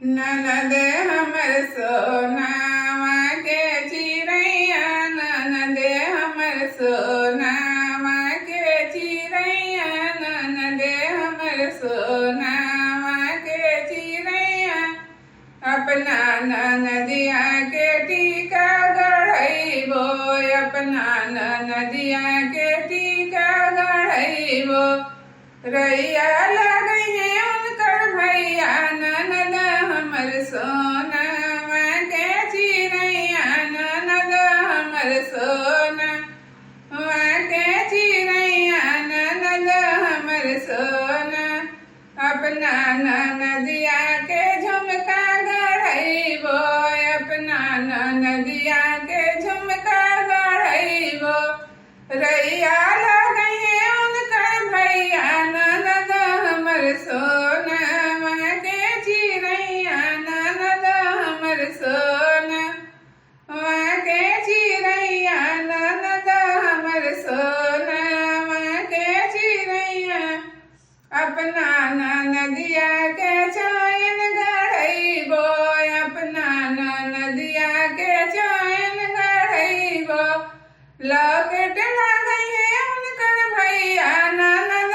ननद हमर सोनावा के चिड़ैया, ननद हमर सोनावा के चिड़ैया, ननद हमर सोनावा के चिड़ैया। अपना ननदिया के टीका गढ़ैबो, अपना ननदिया के टीका गढ़ैबो। रैया लगै है उनकर भैया, ननद हमर सोनावा के चिड़ैया, ननद हमर सोना के चिड़ैया, ननद हमर सोना। अपना ननदिया के झुमका गढ़ैबो, अपना ननदिया के झुमका गढ़ैबो। रैया लगै है उनकर भैया, ननद हमर सोना के चिड़ैया, ननद हमर सोना के चिड़ैया, ननद हमर सोना के चिड़ैया। अपना ननदिया के चैन गढ़ैबो, अपना ननदिया के चैन गढ़ैबो। लॉकेट लगै है उनकर भैया, ननद